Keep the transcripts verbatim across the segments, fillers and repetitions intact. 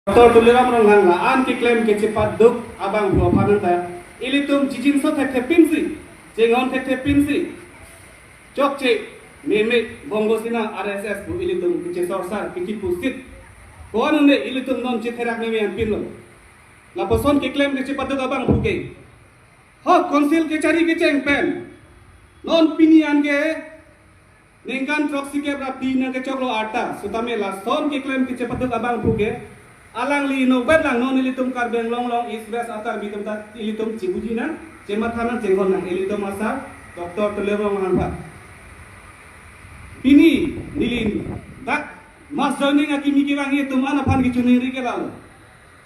Doctor Tuliram Ronghang la-an keklem kechepaduk abangphu aphan ta ilitum chijinso thekthe pinsi, chinghon thekthe pinsi, chokche meme Bongo Sena R S S pu ilitum kechesorsar kechepusit. Ko-an un-e ilitum non chetherak meme an pinlo. Lapuson keklem kechepaduk abangphu ke, ho Council kechari kecheng pen non pini an ke ningkan throksi kep ra phli nangkechoklo arta, setame lason keklem kechepaduk abangphu ke alangli inutvet lang non ilitum Karbi Anglong along East West a-Karbi atum ta ilitum chibuji nang, chematha nang, chinghon nang ilitum asar Doctor Tuliram Ronghang aphan. Pini neli dak mass joining akimi kevangji atum an aphan kechiningri ke lalo.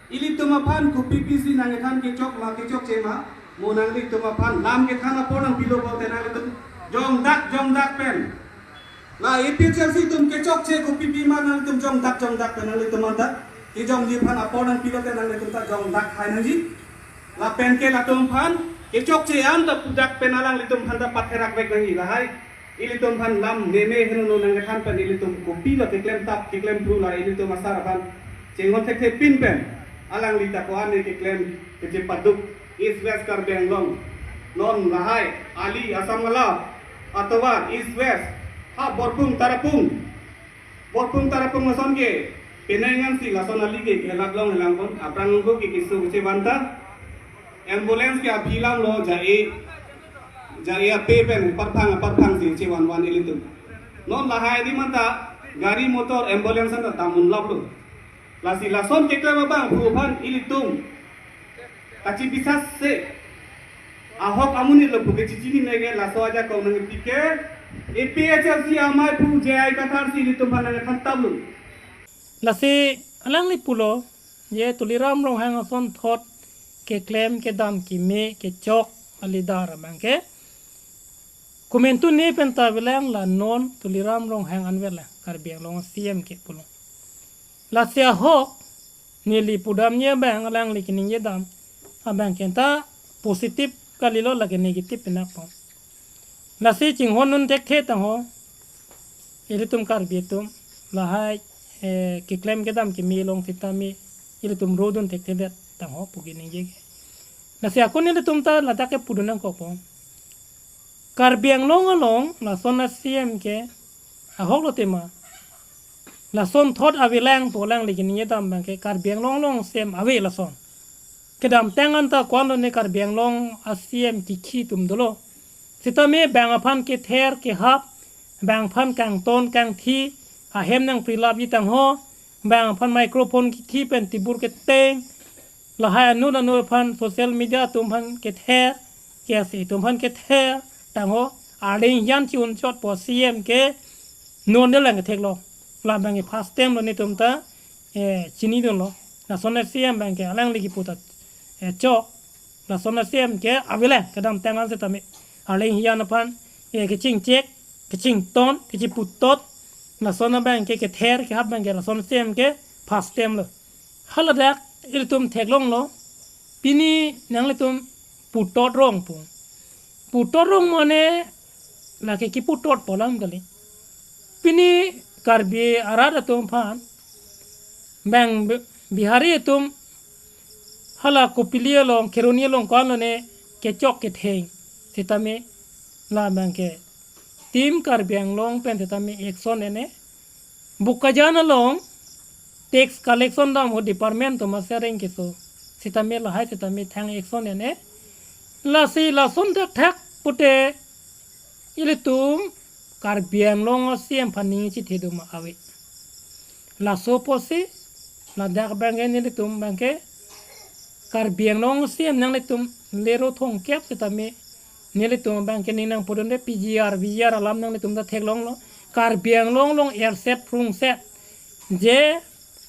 Ilitum aphan kopi pisi nangkethan kechok ma kechokche ma, mo nanglitum aphan lam kethan apor nangpilo pulote nanglitum jongdak jongdak pen, la A P H L C atum kechokche kopi pi ma nanglitum jongdak jongdak pen nanglitum anta kejongji aphan apor nangpilote nanglitum ta jongdak hai nangji. Lapen ke latum aphan kechokche anta pudak pen alanglitum aphan ta patherak vek nangji lahai. Ilitum aphan lam meme heno nangkethan pen ilitum kopilo keklem tap keklem phru, la ilitum asar aphan chinghon thekthe pin pen alangli ta ko-an keklem kechepaduk East West Karbi Anglong non lahai ali Assam Ngalap atovar East West ha Borpung Tarapung, Borpung Tarapung lason ke penang ansi lason ali ke kelat long helang pon, aphrang ko ke keso kechevan ta ambulance ke aphi lam lo, ja-e ja-e ape pen parphang parphang si chevan van ilitum. Non lahai di mata gari motor ambulance anta damun lap lo. Lasi lason keklem abangphu aphan ilitum kachibisas se ahok amonit lo pu kechechini neke, laso ajakong nangpi ke A P H L C amei aphu J I Kathar si ilitum aphan nangkethan tap lo. Lasi alangli pulo, je Tuliram Ronghang asonthot keklem kedam keme kechok alidar abang ke komantu ne pen ta avelang, la non Tuliram Ronghang an avelang, Karbi Anglong C M ke pulo. Lasi ahok neli pudamji abang, alangli keningje dam abang ke ta positive kalilo, lake negative pinak po. Lasi chinghon un thekthe tangho, ilitum Karbi atum lahai, eh, keklem kedam keme along sitame ilitum rodun thekthedet tangho pu keningje ke. Lasi ako nelitum ta ladak ke pudun nangkokpo. Karbi Anglong along lason a-C M ke ahok lo tema, lasonthot avelang pu alangli keningje dam abang ke Karbi Anglong along C M ave lason. Kedamtang anta ko-an lo ne Karbi Anglong a-C M kikhi atum dolo. Sitame bang aphan kether kehap, bang aphan kangton kangthi, ahem nangprilapji tangho, bang aphan microphone kithi pen tibur keteng, lahai anut anut aphan social media atum aphan kether, KSA atum aphan kether tangho, arleng hijan chi-un chotpo C M ke non de lang kethek lo. La abang ke first time lo netum ta, eh, chinidunlo. Lason a-C M abang ke alangli kipu ta, eh, chok. Lason a-C M ke avelang kedamtang an sitame. Arleng hijan aphan, eh, kechingchek, kechington, kechiputot. Lason abang ke kether kehap abang ke lason a-C M ke first time lo. Haladak ilitum theklonglo. Pini nanglitum putot rong pu. Putot rong mane lake kiputot pu alam kali. Pini Karbi arat atum aphan bang Bi-, Bihari atum hala Kopili along, Kheroni along ko-an lo ne kechok ketheng sitame la abang ke Team Karbi Anglong pen sitame action en-e. Bokajan along tax collection dam ho department atum asareng keso. Sitame lahai sitame thang action en-e. Lasi lason thakthak pute ilitum Karbi Anglong a-C M aphan ning chithedun ma ave. Laso apotsi ladak abang ke nelitum abang ke Karbi Anglong a-C M nanglitum lero thomkep sitame nelitum abang ke ning nangpudunde, P G R, V G R alam nanglitum ta theklonglo. Karbi Anglong along erset phrungset je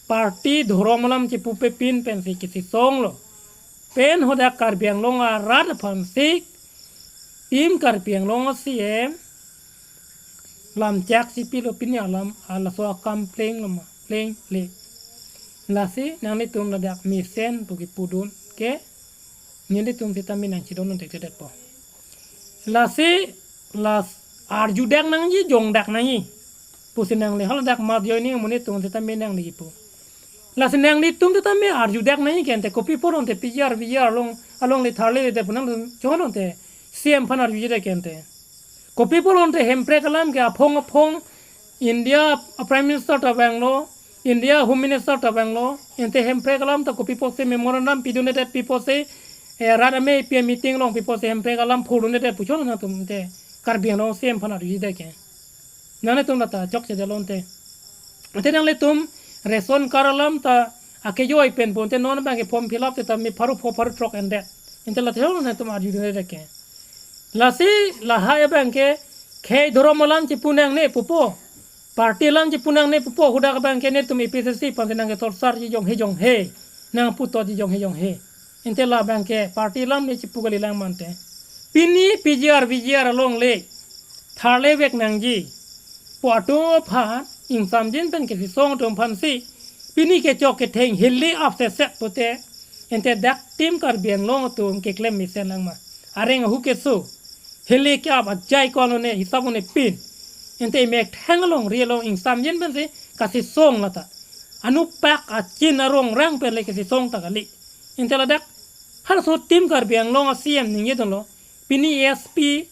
party dhorom alam chipupe pin pensi kisisonglo. Pen hadak Karbi Anglong arat aphansi Team Karbi Anglong a-C M lamchak si pilo, pini alam, ah, laso akam plenglo ma, plengle. Lasi nanglitum ladak mesen pu kipudun ke nelitum sitame nangchidon un thekthedetpo. Lasi la arjudak nangji, jongdak nangji pusi nangli haladak mass joining amonit atum sitame nangli kipu. Lasi nanglitum te tame arjudak nangji ke ante, kopi pulo ante P G R, V G R along, alongle tharle te pu nangtum chonlo ante, C M aphan arjuji det ke ante. Kopi pulo ante Hemprek alam ke aphong aphong India a Prime Minister ta vanglo, India Home Minister ta vanglo, ante Hemprek alam ta kopi pusi memorandum pidunde det, pi pusi, eh, rat amei pi meeting along pi pusi Hemprek alam phurdunde det pu chonlo nangtum ante, Karbi Anglong C M aphan arjuji det ke. Nanglitum lata chokche detlo ante. Ante nanglitum ration card alam ta akejoi pen pu ante non abang ke form fill up te tame pharo pho pharo throk endet. Ante lata choklo nangtum arjudunde det ke. Lasi lahai abang ke khei dhorom alam chipu nangne pupo, party alam chipu nangne pupo, hadak abang ke netum A P H L C aphan te nangketorsar ji jonghe jonghe, nangputot ji jonghe jonghe. Ante labang ke party alam ne chipu kalilang ma ante. Pini P G R V G R alongle tharle vek nangji pu atum aphan, ingsamjin pen kesisong atum aphansi pini kechok ketheng hili apseset pute, ante dak Team Karbi Anglong atum keklem mesen lang ma. Areng ahu keso hili ke-ap ajai ko-an lone, hisap lone pin. Ante methang alongri along ingsamjin pensi kasisong lata. Anupak achin arong rang pen le kesisong ta kali. Ante ladak halaso Team Karbi Anglong a C M ningje dunlo. Pini S P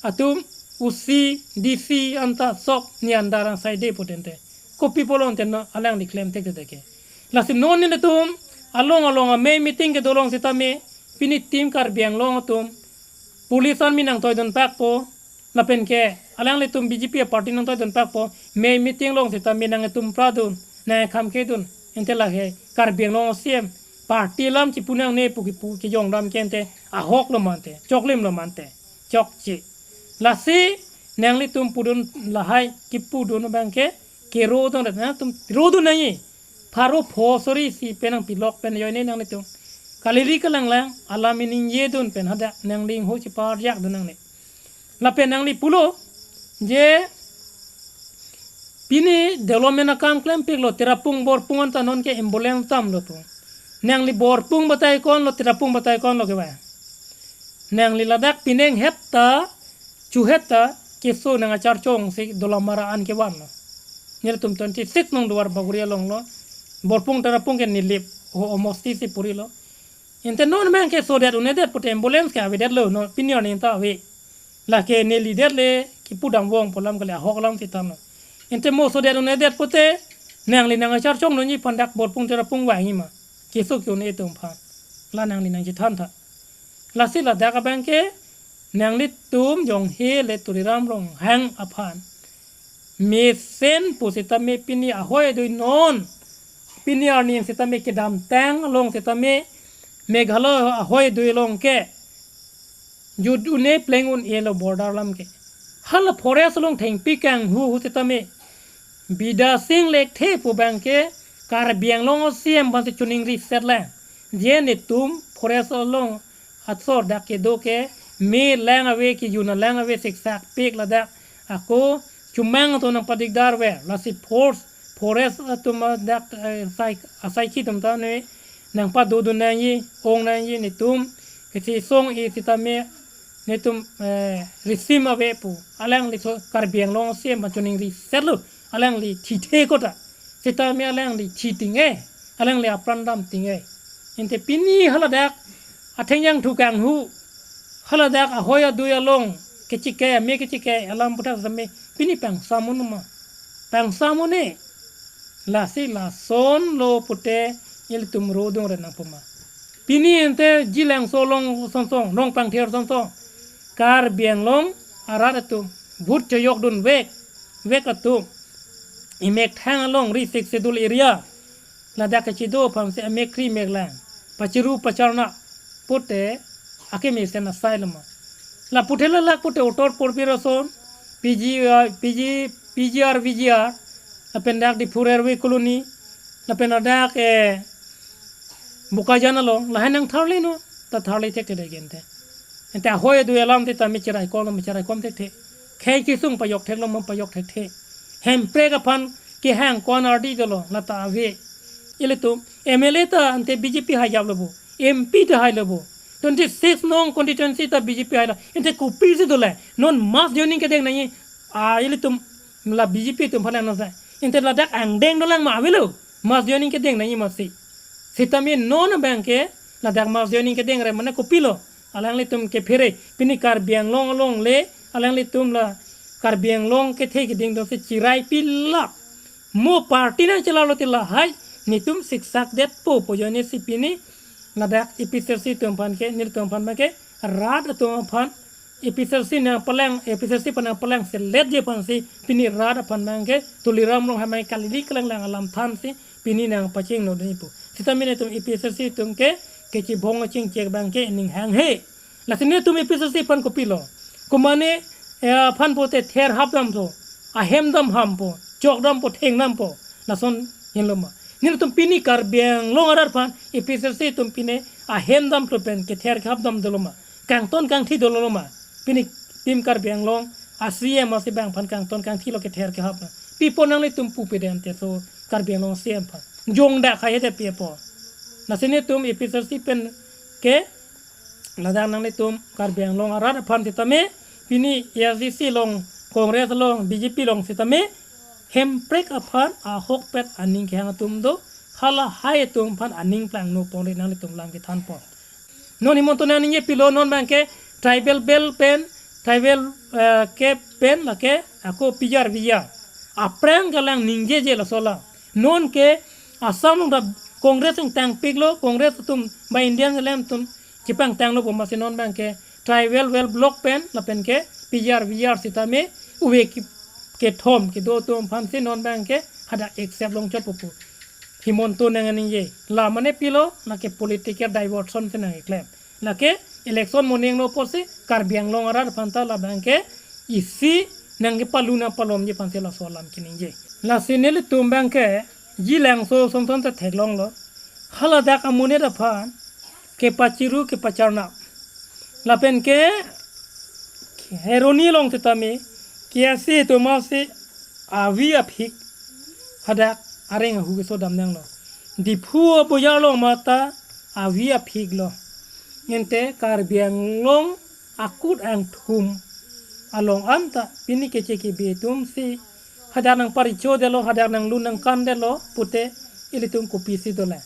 atum, O C, D C anta sok ni andar asai de pute ante. Kopi pulo ante non alangli klem thekthedet ke. Lasi non nelitum along along amei meeting kedo along sitame pini Team Karbi Anglong atum police army nangtoidun pakpo, lapen ke alanglitum B J P a party nangtoidun pakpo, mei meeting along sitame nangtum pradun, nangkhamkedun, ante lahai Karbi Anglong C M party alam chipu nangne pu kipu kejong dam ke ante ahoklo ma ante, choklimlo ma ante, chokche. Lasi nanglitum pudun lahai kipudun abang ke kerodun det, nangtum rodun nangji. Pharo pho suri isi pen nangpilok pen ajoine nanglitum kalili kalanglang alam ningjedun pen hadak nangli ingho chiparjakdun nangne. Lapen nangli pulo je pini development akam klempiklo, Tirapung Borpung anta non ke ambulance damlo pu. Nangli Borpung batai ko-anlo, Tirapung batai ko-anlo kevang? Nangli ladak pining het ta, chu het ta keso nangkacharchongsi Dolamara an kevanlo. Nelitum twenty six nong Duarbagori alonglo. Borpung Tirapung ke Nilip ho omosti si purilo. Ante non abang ke sodet un-edet pute ambulance ke avedetlo, non pini arni ta ave. Lake neli det le kipu damvong pu alam kali, ahok alam sitame. Ante mo sodet un-edet pute nangli nangkacharchongdunji aphan dak Borpung Tirapung vangji ma? Keso ke-un-e atum aphan la nangli nangchethan tha. Lasi ladak abang ke nanglitum jonghe le Tuliram Ronghang aphan mesen pusitame pini ahoi adui non, pini arni sitame kedamtang along sitame Meghalaya ahoi adui along ke jut un-e pleng un-elo border alam ke. Hala forest along thengpi kanghu hu sitame Bidya Sing Lekthe pu abang ke Karbi Anglong a C M aphansi choningri setlang. Je netum forest along asor dak kedo ke me lang ave, kejun alang ave, siksak pik ladak ako chomang atum nangpadikdar ver. Lasi force, forest atum dak, eh, sai, asaikhi atum ta ne nangpadodun nangji, ong nangji netum, kachisong-e sitame netum, eh, risim ave pu. Alangli so Karbi Anglong a C M aphan choningri setlo, alangli thithe kota. Sitame alangli thi ting-e, alangli apran dam ting-e. Ante pini haladak atheng jangthu kanghu, haladak ahoi adui along kechike, me kechike alam puthak sitame pini pangsam un-e ma? Pangsam un-e. Lasi lasonlo pute ilitum rodung ret nangpo ma? Pini ante Jilangso along sonsong, Rongpangthir sonsong Karbi Anglong arat atum vote chejokdun vek, vek atum, emethang alongri Sixth Schedule area ladak kachido aphansi amek kri mek lang, pachiru pacharna pute akemesen asailo ma? La pute lalak pute Uttor Purbi ason, P G, uh, P G, P G R, V G R, lapen dak Diphu Railway Colony, lapen dak, eh, Bokajan along, lahai nangtharle non, ta tharle thekthe dei ante. Ante ahoi adui alam te ta me cherai kom lo, me cherai kom thekthe. Khei kesung pajok theklo, ma pajok thekthe. Hemprek aphan kehang ko-an ardi dolo, lata ave. Ilitum M L A ta ante B J P hai japlo bo, M P ta hailo bo. Twenty six nong constituency ta B J P hailo. Ante kopisi dolo, non mass joining kedeng nangji, a ilitum la B J P atum aphan lang nasa. Ante ladak angdeng dolang ma avelo. Mass joining kedeng nangji masi. Sitame non abangke ladak mass joining kedeng re mane kopilo? Alanglitum kephere, pini Karbi Anglong along le, alanglitum la Karbi Anglong kethe keding do si chirai pilap. Mo party nangchelalo ti lahai, netum siksak detpo pu ajoine si pini ladak A P H L C atum aphan ke, nelitum aphan ke, rat atum aphan, A P H L C nangpalang, A P H L C aphan nangpalang seletji aphan si, pini rat aphan abangke, Tuliram Ronghang abang kalili kalanglang alam than si, pini nangpachingno dunji pu. Sitame netum A P H L C atum ke, kechibong chingchek abangke, ning hanghe. Lasi netum A P H L C aphan kopilo? Komane, eh, aphan pote ther hap dampo, ahem dam hampo, chok dampo, theng dampo, lason henlo ma? Netum pini Karbi Anglong arat aphan, A P H L C atum pine ahem damlo pen kether kehap dam dolo ma? Kangton kangthi dolo ma? Pini Team Karbi Anglong a C E M asi abang aphan kangton kangthilo kether kehap na. Pi apot nanglitum pupe dente so Karbi Anglong C E M aphan? Jongda khai hede pi apot? Lasi netum A P H L C pen ke ladak nanglitum Karbi Anglong arat aphan sitame, pini A I C C along, Congress along, B J P along sitame, Hemprek aphan ahokpet aning kehang atum do, halahai atum aphan aning plangno pon re nanglitum lam kethanpo. Non Himanta nangningjepilo, non abangke tribal belt pen, tribal, eh, cap pen lake ako P R V R. Aphrang kalang ningjeje laso alam. Non ke Assam along ta Congress ingtangpiklo, Congress atum ba Indian alem atum chepangtanglo pu masi non abangke tribal belt block pen lapen ke P R V R sitame uve ki-, kethom kedo atum aphan si non abangke hadak accept longchotpo pu Himanta nangningje. La mane pilo, lake political diversion si nangkeklem. Lake election mo ningno apotsi Karbi Anglong arat aphan ta labangke isi nangkepalu nangpalomji aphan si laso alam keningje. Lasi nelitum abangke Jilangso asonson ta theklonglo. Haladak amonit aphan kepachiru kepacharnap. Lapen ke Kheroni along sitame K S A atum asi avi aphik hadak areng ahu keso damnanglo. Diphu abojar along mata avi aphiklo. Ante Karbi Anglong akut angthum along anta pini keche kebe atum si hadak nangparicho detlo, hadak nanglun nangkan detlo pute ilitum kopisi dole?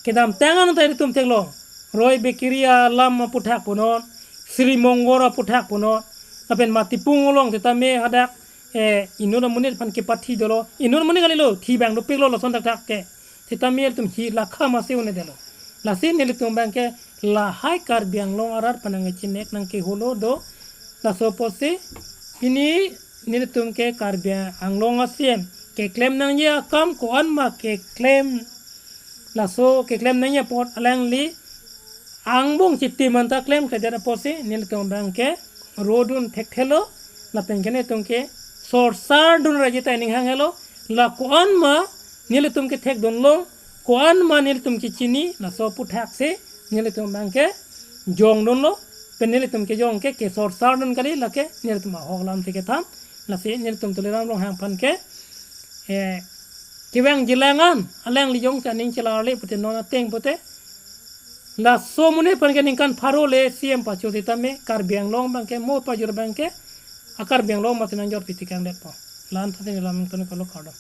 Kedamtang anta ilitum theklong, Roy Bakery alam aputhak punon, Sri Mongor aputhak punon, lapen Matipung along sitame hadak, eh, inut amonit aphan kepathi dolo, inut amonit kalilo, thi abang dopiklo lason thakthak ke. Sitame ilitum hi lakha masi un-e detlo. Lasi nelitum abangke lahai Karbi Anglong arat aphan nangchinek nangkeholo do. Laso apotsi pini nelitum ke Karbi Anglong a C E M keklem nangji akam ko-an ma keklem, laso keklem nangji apot alangli angbong chitim anta klemkledet apotsi nelitum abangke rodun thekthelo, lapen ke nelitum ke sorsar dun raji ta ning hanghelo, la ko-an ma nelitum kethekdunlong, ko-an ma nelitum kechini, laso aputhak si nelitum abangke jongdunlo, pen nelitum kejong ke kesorsar dun kali, lake nelitum ahok alam si kethan. Lasi nelitum Tuliram Ronghang aphan ke, eh, kevang jilang an alangli jongsi aning chelarle pute non ateng pute, laso amonit aphan ke ningkan pharo le C E M pacho sitame Karbi Anglong abangke mo pajor abangke a Karbi Anglong masi nangjor piti kangdetpo. La-an tha si neli lam ingtoniklo, kardom.